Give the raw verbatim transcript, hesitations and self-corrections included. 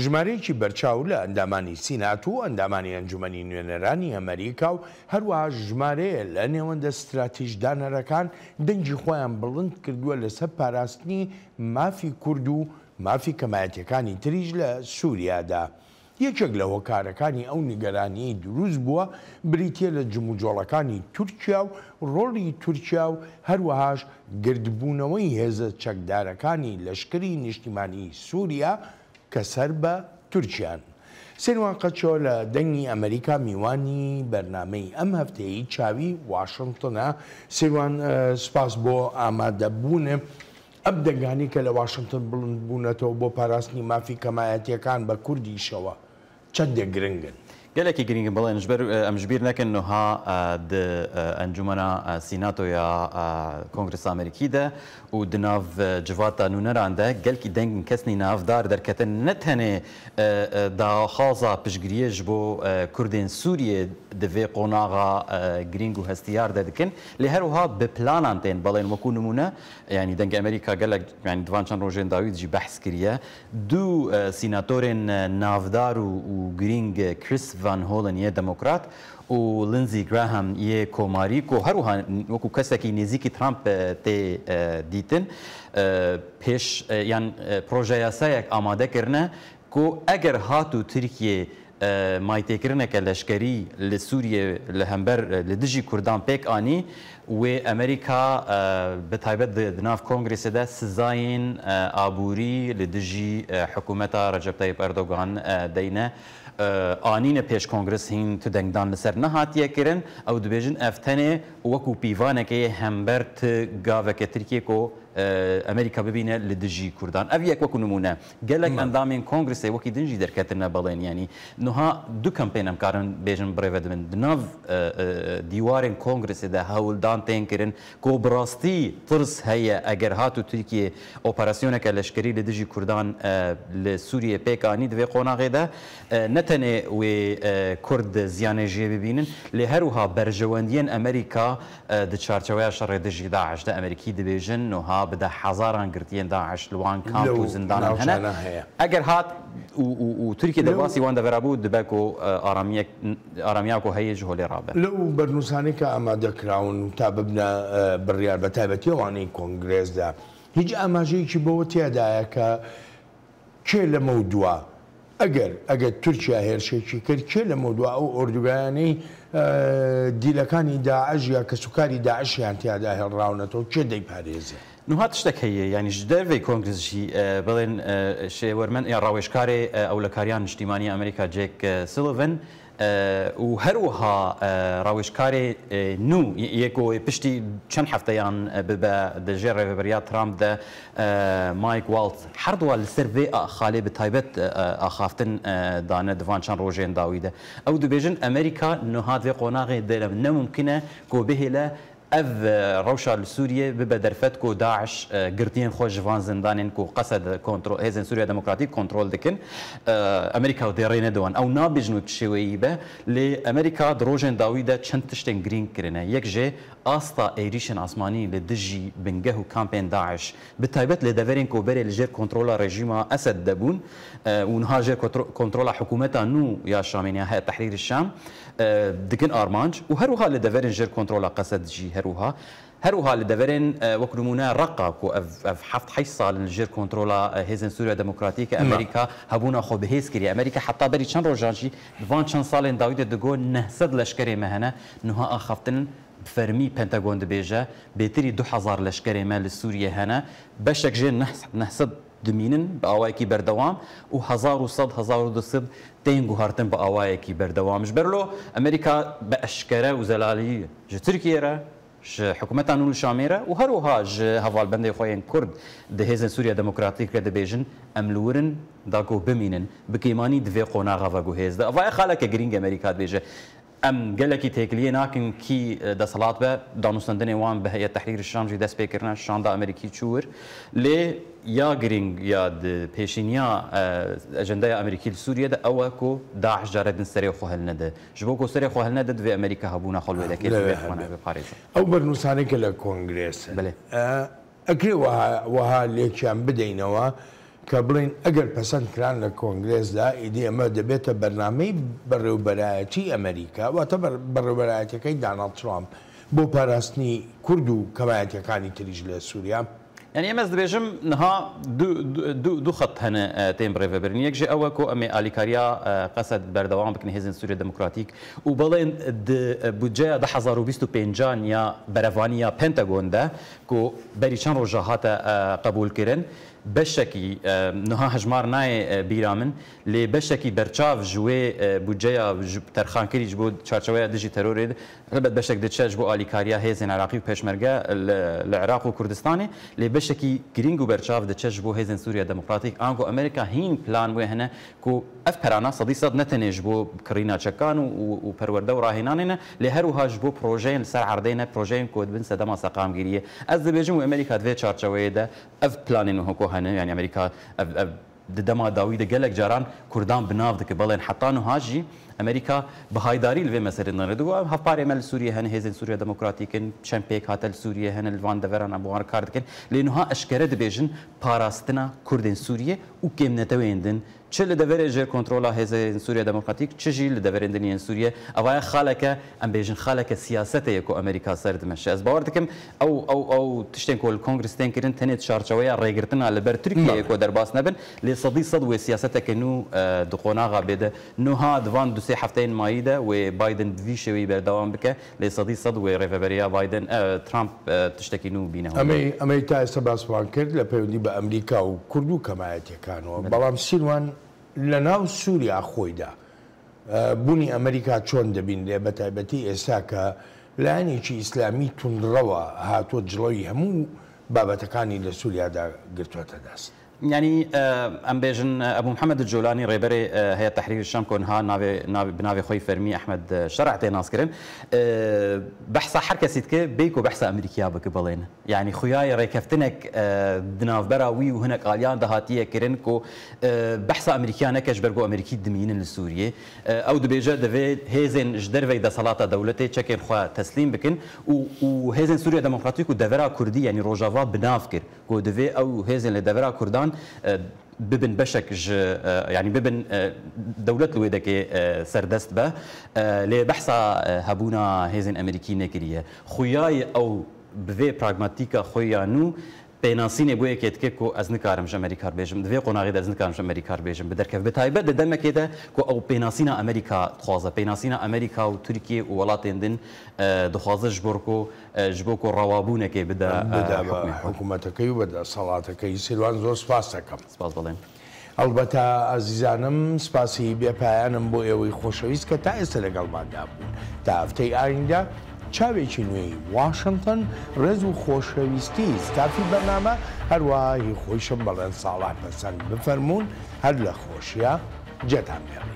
ژمارەیەکی بەرچاو لە ئەندامانی سینات و ئەندامانی ئەنجومەنی نوێنەرانی ئەمریکا و هەروەها ژمارەیە لە نێوەندە ستراتیژدانەرەکان دەنگی خۆیان بڵند کردووە لەسەر پاراستنی مافی کورد و مافی کەمایەتیەکانی تریش لە سووریادا. یەکێک لە هۆکارەکانی ئەو نیگەرانیەی دروست بووە بریتیە لە جموجۆڵەکانی تورکیا و ڕۆڵی تورکیا و هەروەهاش گردبوونەوەی هێزە چەکدارەکانی لەشکری نیشتیمانی سووریا کە سەر بە تورکیان. سیروان قەچۆ لە دەنگی ئەمریکا میوانی بەرنامەی ئەم هەفتەیەی چاوی واشنگتنە. سیروان، سپاس بۆ ئامادەبوونە. ئەم دەنگانی کە لە واشنگتن بڵند بوونەتەوە بۆ پاراستنی مافی کەمایەتیەکان بە کوردیشەوە چەندێک گرنگن؟ گەلێکی گرنگن، بڵێن ژبەر ئەم ژبیر نەکن نوها د ئەنجومەنا سیناتۆ یا کۆنگرس ئەمریکی دە و دناو جڤاتا نونەران دە گەلکی دەنگین کەسنی ناودار دەرکەتن، نە تەنێ داخوازا پشتگیریە ji bo Kurdên Sûriyê di vê qonaxa girîng û hestiyar de dikin, lê her wiha bi planan tên, belên wekû nimûne, yanî Dengê Amerîka gelek, yanî di van çend rojên dawî de jî behs kiriye. Du, e, sînatorên, e, navdar û, û girîng, e, Chris Van Hollen yê Demokrat û Lindsey Graham yê Komarî ku her wiha wekû kesekî nêzîkî Trump, e, tê, e, dîtin, e, pêş, e, yan, e, proje yasayek amade kirine ku eger hat û Tirkiye e, maytêkirineke leşkerî li Sûriyê li hember, e, li dijî Kurdan pêk anî, wê Amerîka, e, bi taybet di, di nav Kongresê de sizayên, e, aborî li dijî, e, hikûmeta Recep Tayyip Erdogan, e, deyne, e, anîne pêş Kongres hîn tu dengdan li ser nehatiye kirin. Ew dibêjin ev tenê wekû pîvanekê yê hember ti gaveke Tirkiyê ku e, Amerîka bibîne li dijî Kurdan. Ev yek wekû nimûne. Gelek endamên Kongresê wekî din jî derketine belên. Yanî niha du kampên em karin bêjin bi rê ve dibin. Di nav, e, e, dîwarên Kongresê de hewldan tên kirin ku bi rastî tirs heye eger hat û Tirkiye operasyoneke leşkerî li dijî Kurdan, e, li Sûriyê pêk anî di vê qonaxê de, e, ne tenê wê, e, Kurd ziyanê jê bibînin, lê her wiha berjewendiyên Amerîka e, di çarçeweya şerê dijî DAIŞ de Amerîkî dibêjin, niha bi deh hezaran girtiyên DAIŞ li wan kamp û zindanan hene. Eger hat û, û, û Tirkiye derbasî wan deverabû, dibe ku, e, aramiyek, aramiya ku heye ji holê rabe. Lew bernûsanê ke amade kirawin û ta bibine, e, biryar, be taybetî wanî kongrês de, hîç amajeyekî bo we tê de ye ke Kê li mewdua? Eger, eger Tirkiye hêrşekî kir, kê li mewdua ew ordûgayanî, e, dîlekanî DAIŞ ya kesûkarî DAIŞiyan têya de hilrawneto, kê deyparêze? Niha tiştek heye, yanî ji dervê kongres jî, e, belên, e, şêwermend ya rawêjkarê, e, ewlekariya niştîmanî ya Amerîka Jake, e, Sullivan, E, û her wiha, e, rawêjkarê, e, nû yê ku piştî çend hefteyan, e, bibe di jê rêveberiya Trump de, e, Mike Waltz, her duwa li ser vê a-, xalê bi taybet, e, axaftin, e, dane di van çend rojên dawî de. Ew dibêjin Amerîka niha di vê qonaxê de ne mumkin e ku bihêle Ev, e, rewşa li Sûriyê bibe derfet ku DAIŞ, e, girtiyên xwe ji van zindanên ku qesed kontro-, hêzên Sûriya Demokratîk kontrol dikin, e, Amerîka dê rê nede wan. Ew nabêjin wê bi çi şêweyî be, lê Amerîka di rojên dawî de çend tiştên girîng kirine. Yek jê asta êrîşên asmanî li dijî bingeh û kampên DAIŞ, bi taybet li deverên ku berê li jêr kontrola rejîma Esed de bûn, e, û niha jêr kontro-, kontrola hikûmeta nû ya Şamê, ya Heyet Tehrîr Şam, e, dikin armanc û her wiha li deverên jêr kontrola Qesed jî her wiha. Her wiha li deverên, e, wek nimûne Reqa ku ev, ev heft heşt sal in li jêr kontrola, e, Hêzên Sûriya Demokratîk e, Amerîka hebûna xwe bi hêz kiriye. Amerîka heta berî çend rojan jî di van çend salên dawî de digot neh sed leşkerê me hene, niha axaftin in. Bi fermî Pentagon dibêje bêtirî du hezar leşkerê me li Sûriyê hene. Beşek jê neh, neh sed dimînin bi awayekî berdewam û hezar û sed, hezar û du sed tên guhartin bi awayekî berdewam. Ji ber lo Amerîka bi eşkere û zelalî ji Tirkiyê re, ji hikûmeta nû li Şamê re û her wiha ji hevalbendê xwe yên Kurd di Hêzên Sûriya Demokratîk re dibêjin, em li wir in da ku bimînin. Bi kêmanî di vê qonaxa veguhêz de. Eva ye xaleke girîng Amerîka dibêje. Em gelekî têkiliyê nakin kî, e, desthilat be, danûstendinê wan bi Heyet Tehrîr Şam jî dest pê kirine, şanda Amerîkî çû wir. Lê ya girîng ya di pêşîniya, e, ejendeya Amerîkî li Sûriyê de ew e ku DAIŞ carê din serê xwe hilnede. Ji bo ku serê xwe hilnede, divê Amerîka hebûna xwe li wê de kê, divê xwe biparêze. Ew bernûsaneke li Kongrês in. Belê. E, Ekrê wiha, wiha lêkiyan bideynewa, کە بڵێن ئەگەر پەسەند کران لە کۆنگرێسدا، ئیدی ئەمە دەبێتە بەرنامەی بەڕێوبەرایەتی ئەمریکا، واتە بەڕێوبەرایەتەکەی داناڵد ترامپ بۆ پاراستنی کورد و کەمایەتەکانی تریش لە سووریا. یعنی ئێمە دەبێژم نها دوو خەت هەنە تێن بڕێوەبرنی یەک ژێ ئەوە کۆ ئەمێ ئالیکاریا قەسەد بەردەوام بکن هێزن سووریە دموکراتیک و بڵێن بودجەیە دە هەزار و بیست و پێنجان یا بەرەڤانی یا پنتەگۆن دە کۆ بەری چەند ڕۆژە هاتە قبولکردن بەشێکی نها هەژمار نایە بیرا من لێ بەشێکی بەرچاو ji wê budceya تەرخانکری ji bo çarçeweya dijî terorê de helbet beşek diçe ji bo alîkariya hêzên Iraqî û pêşmerge li Iraq û Kurdistanê lê beşekî girîng û berçav diçe ji bo hêzên Sûriya Demokratîk ango Amerîka hîn plan wê hene ku ev perana sedî sed ne tenê ji bo kirîna çekan û û perwerde û rahênanê ne lê her wiha ji bo projeyên li ser erdê ne projeyên ku dibin sedema seqamgiriyê. Ez dibêjim wê Amerîka di vê çarçeweyê de ev planên hoko hene, yanî Amerîka ev, ev di dema dawî de gelek caran Kurdan bi nav dike. Belên heta niha jî Amerîka bi haydarî li vê meselê nirê digo. Ev hevparê me li Sûriyê hene, hêzên Sûriya Demokratîk in, çend pêk hate li Sûriyê hene, li van deveran em bi wan re kar dikin. Lê niha eşkere dibêjin parastina Kurdên Sûriyê û kêmnetewên din. Çi li deverê jêr kontrola hêzên Sûriya Demokratîk, çi jî li deverên din yên Sûriyê. Evaya xaleke, em bêjin xaleke siyasete ye ku Amerîka ser dimeşe. Ez bawer dikim ew, ew, ew tiştên ku li Kongres tên kirin tenê di çarçeweya rêgirtina li ber Tirkiyeyê ku derbas nebin, lê sedî sed wê siyaseteke nû di qonaxa bê de. Nuha di van du sê hefteyên mayî de wê Biden bi vî şêweyî berdewam bike, lê sedî sed wê rêveberiya Biden, Trump tiştekî nû bîne. Em ê, em ê ta êsta basman kir لە پەیوەندی بە ئەمریکا و کورد و کەمایەتیەکانەوە. بەڵام سیروان لە ناو سووریا خۆیدا بوونی ئەمریکا چۆن دەبینرێ، بە تایبەتی ئێستا کە لایەنێکی ئیسلامی توندڕەوە هاتووە جڵەوی هەموو بابەتەکانی لە سووریادا گرتووەتە دەست؟ یعنی ئەم بێژن ئەبوو محەممەد جۆلانی ڕێبەرێ هەیە تەحریر شەم کۆنها ناوێ بناوێ خۆی فەرمی ئەحمەد شەرع تێ ناسکردن بەحسا هەر کەسی دکە بێک و بەحسا ئەمریکیا بکە بڵێن یعنی خویای ڕێکەفتنێک دناوبەرا وی و هەنێک ئالیان دەهاتیە کرن کو بەحسا ئەمریکیا نەکەش بەرگۆ ئەمریکی دمینن لە سووریە ئەو دبێژە دەبێت هێزێن ji dervey دەسەڵاتە دەولەتێ چەکێن خوا تەسلیم بکن و و هێزێن سووریە دموکراتیک و دەڤرا کوردی یعنی ڕۆژاوا بناف کرد کو دەبێ ئەو هێزێن لە دەڤرا کوردان ببن بەشێک ji یعنی ببن دەولەت لێ دەکێ سەردەست بە لێ بەحسا هەبوونا هێزێن ئەمریکی نەکریە خویای ئەو bi vê pragmatîka xwe ya nû pênasînê bo yekê dike ku ez nikarim ji Amerîka re bêjim. Di vê qonaxê de ez nikarim ji Amerîka re bêjim. Bi derkev bi taybet di demekê de ku ew pênasîna Amerîka dixwaze. Pênasîna Amerîka û Tirkiye û welatên din e, dixwaze ji bo ku e, ji bo ku rewabûnekê bide e, bide hukmê xwe. Hikûmetەکەی و بە دەسەڵاتەکەی. سیروان، زۆر سپاس دەکەم. سپاس بڵێن. ئەلبەتە ئازیزانم، سپاسی بێپایانم بۆ ئێوەی خۆشەویست کە تا ئێستا لەگەڵماندا بوون. تا هەفتەی ئایندە چاوێکی نوێی واشنتن، ڕێز و خۆشەویستی ستافی بەرنامە، هەروەها هی خۆیشم بەڵێن ساڵح پەسەند بفەرموون، هەر لە خۆشیە جێتان بێڵین.